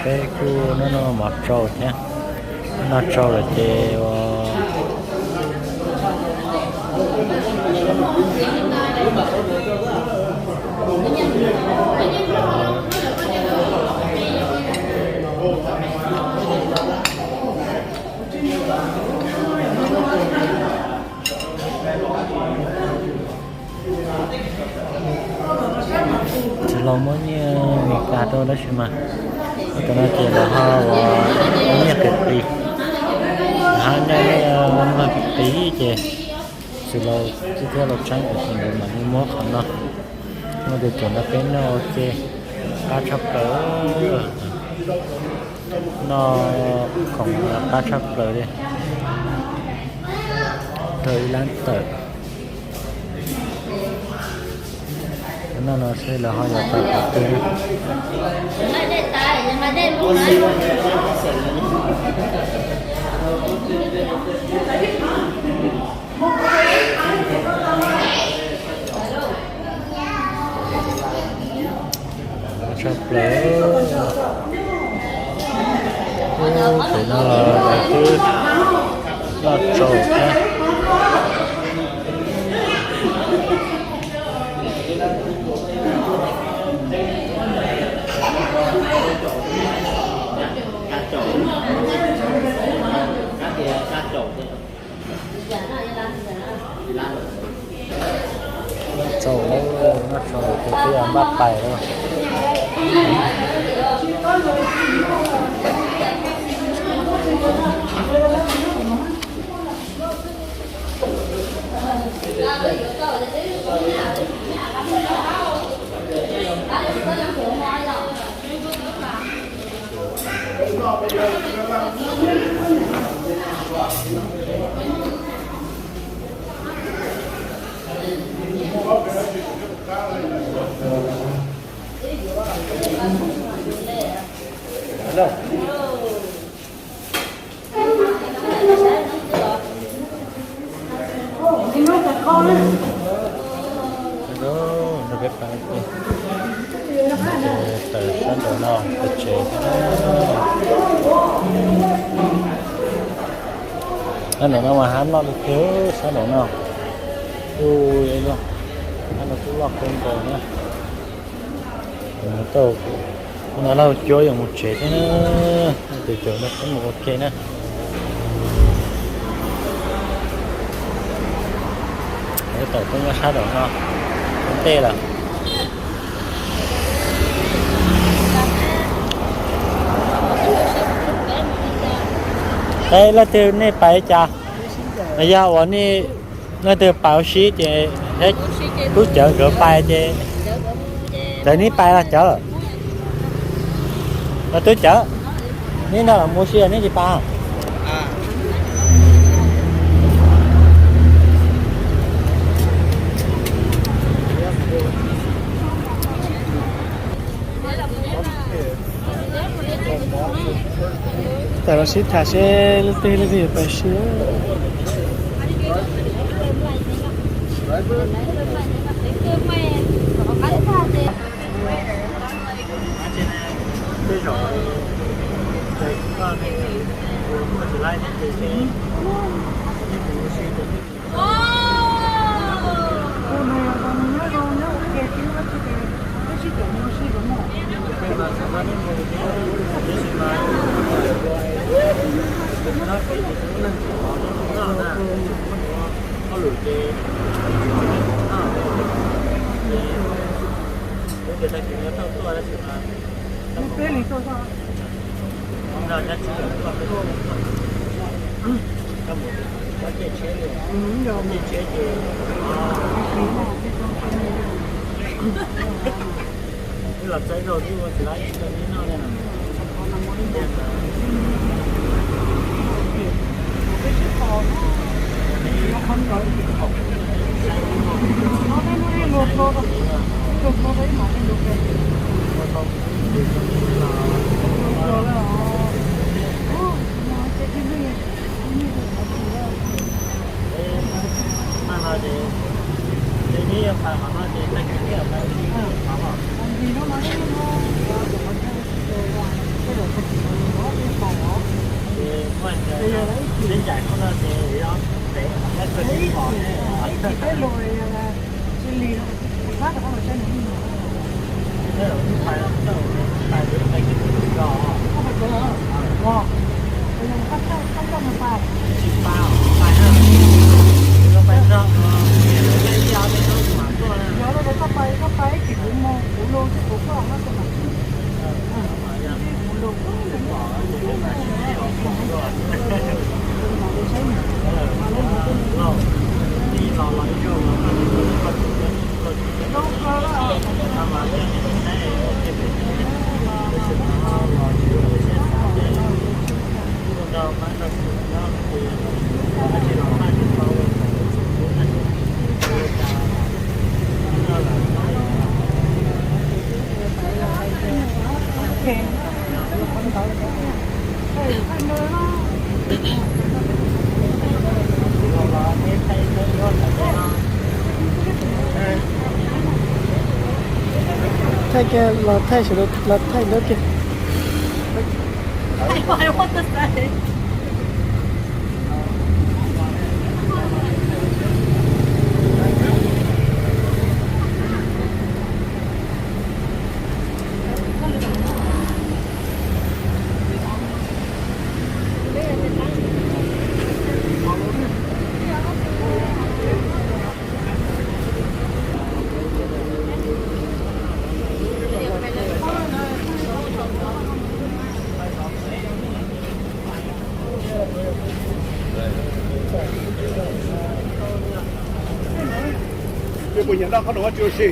Peb kuj noj noj mov tsau thiab, noj tsau lawm ces ua Tsis los muab nyiaj Meskas rau tab sis mas ua tam no ces los ho ua nyiaj qis qis, hab nyiaj nyiaj qis qis ces tsis los tib thiab los tseeb ces nws mam li muab qhov no. Muaj tus cawv no peb noj ua ke qab tshaj plaws, noj khoom qab tshaj plaws li, rau ib lab tawm. Noj no seb lawv ho yuav tau qhov twg. Tshaj plaws. Ub, pem no los lawv twb noj tsau thiab. Noj tsau, noj tsau ces twb npaj pais lawm. Nrog peb pais, tawm sab nraum no pes tsawg. Sab nraum no mas hab loj li tiag, sab nraum no. Ub, hab no kuj loj kawg nkaus na. Mus tau, hnub no Lauj Cuab yuav mus tsev thiab na, tus cawv no peb mus ua ke na. Peb tawm tuaj nyob sab nraum no ua ntej lawm. Es leej twg nej pais li cas? Yog uas nej, leej twg pais ua si ces tub cawv nkawd pais ces, cawv neb pais los cawv, los tub cawv, neb nrog lawv mus ua si los neb tsis pais? Tam los sib tham seb leej twg leej twg yuav pais si. Los txais zaug twb ua tsis laib ib tug nyob no. Mas no ces, ces neb yuav pais qhov no ces tag kis neb yuav pais ua si qhov no. Ib chim peb lug, ib chim peb lug lig, pab rov qab los saib nws. Yog li ntawd koj pais, koj pais ib chim kuv mus, kuv lug thiab kuv koj hab koj mas. Thaij kiag los thaij, sawv daws los thaij ntawd kiag. Ces puas nyiam noj qhob noom dab tsi ua si?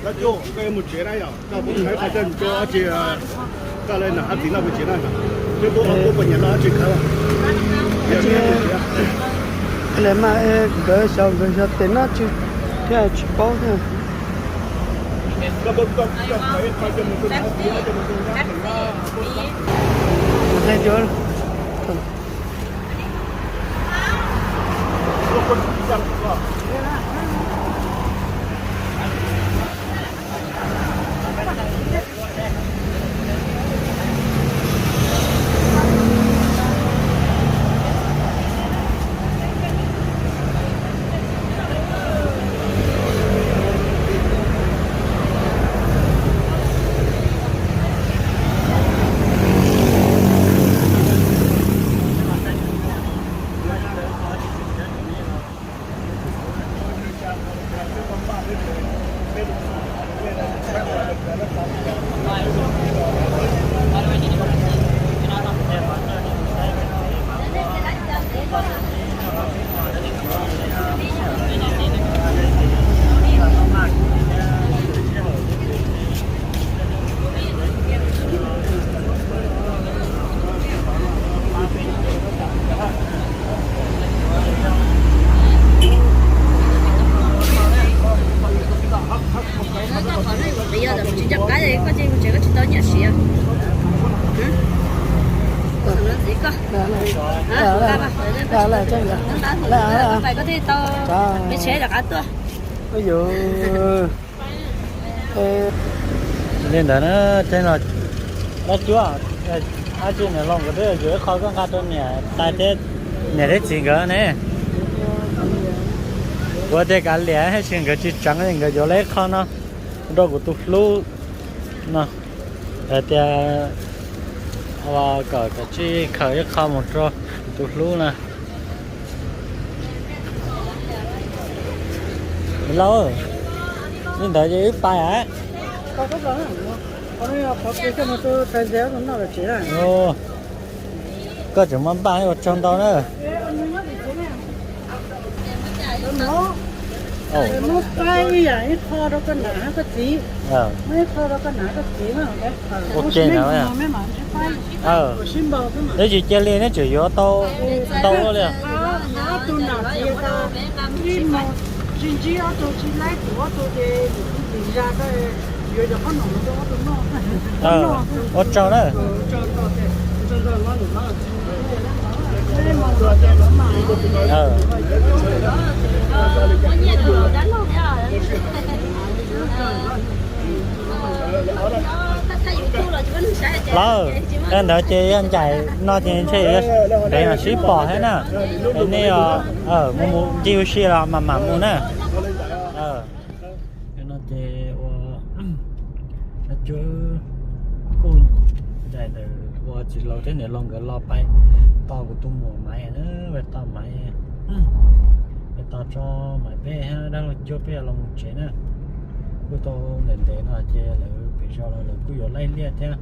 Koj yuav mus tsev na yom, koj poob khawv koj coj mus rau dab tsi, koj lawv nam ab txiv noj pem tsev na, twb pub ob pub puas niam noj dab tsi khawv. Lawv mas nkawd xyov nkawd xyov tes noj tsis thiab tsis paub thiab. Yog tsis nco qab koj ces tsev koj tsis tau nyiaj siv. Koj thiaj tau me tsheb rov qab tuaj. Li ntawd na, tej no dab cuab, ab tsi niam laus nkawd twb yuav ib qho koj nqa rau niam tais thiab, niam thiab txiv nkawd ne. Kuv tias kav liam, tab sis nkawd tsis tseev li, nkawd yuav lawm ib qho no rau kuv tus hlub no, hais tias kom kav tsij khaws ib qho mus rau kuv tus hlub na. Lauj, li ntawd ces wb pais a. Koj tseem muaj npaj ua tsaug ntau na. Muab faib ib yam, ib qho rau koj nam koj txiv, muab ib qho rau koj nam koj txiv. Ok na. Neb tsis cia li, neb tseem yuav tau ntau li. Ob tug nam txiv tas, ib mus tsis ntsib ob tug, tsis laib kuv ob tug ces kuv tus zas yuav cov qhob noom rau ob tug noj. Ua tsaug na. Lawm, ntawd ces yog ncaim no ces ntshe ntev mas sib pom thiab na. Nej mus ncig ua si los mam mam mus na. No ces ua dab cuab kuj ncaim ntawm ua txiv laus thiab niam laus nkawd los pais tos kuv tus muam Maiv na, pais tos Maiv, pais tos tso Maiv peb thiab dab laug cuab peb los mus tsev na. Kuj tau ntev ntev no ces lawv pem zos los lawv kuj yuav laij liaj thiab,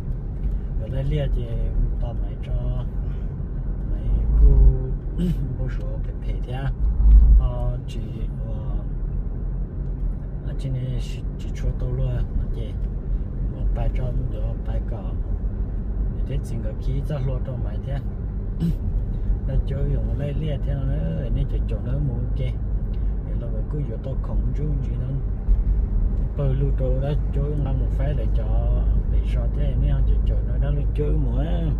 yuav laij liaj ces mus tos Maiv tso, Maiv kuj npau suav phem phem thiab, ho tsis ua tsis ne, tsis tshua tau luag no ces mus pais tso, mus pais kom niam thiab txiv nkawd khi txoj hlua rau Maiv thiab. Dab cuab yuav mus laij liaj thiab no, nej caum caum na, mus ua ke. Niam laus nkawd kuj yuav tau khoom ntsuj ntsis no, pawg lug rau dab cuab nqa mus faib lawv cov pem zos thiab, nej ho caum caum no dab laug cuab wb mus.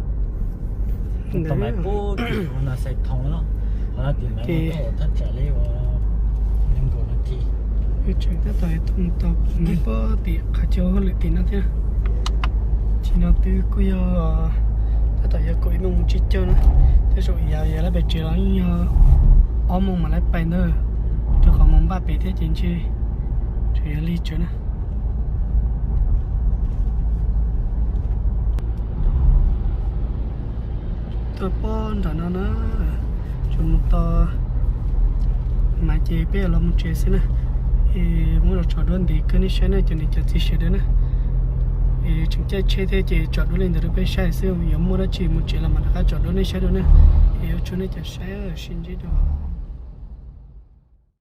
Tau Maiv pub tim ua no xais thoo no, qhov no tim Maiv ua thaj tsam li ua nees nkaum nas this. Tseem tab tom thoo tau Maiv pub tim qhov chaw hauj lwm tim no thiab. Tam sim no twb kuj yog tab tom yog kaum ib moos tsib caug na, tej zaum yav yav lawv pem tsev los yeej yog ob moos mam li pais ntag, rau qhov mus npaj pem thiab ces ntshe tseem yog lig tsawv na. Tuaj pob nram no na, tsuas mus tau mas ces peb yuav los mus tsev xwb na. Es muab los tsom duab ntev kawg nej saib na, cov niam cov txiv sawv daws na. Es tseem caij tsheb thiab ces tsom duab li ntawd rau peb saib xwb, yuav muaj dab tsi mus tsev los mam rov qab tsom duab nej saib dua na. Es ua tsaug nej cov saib, sib ntsib dua.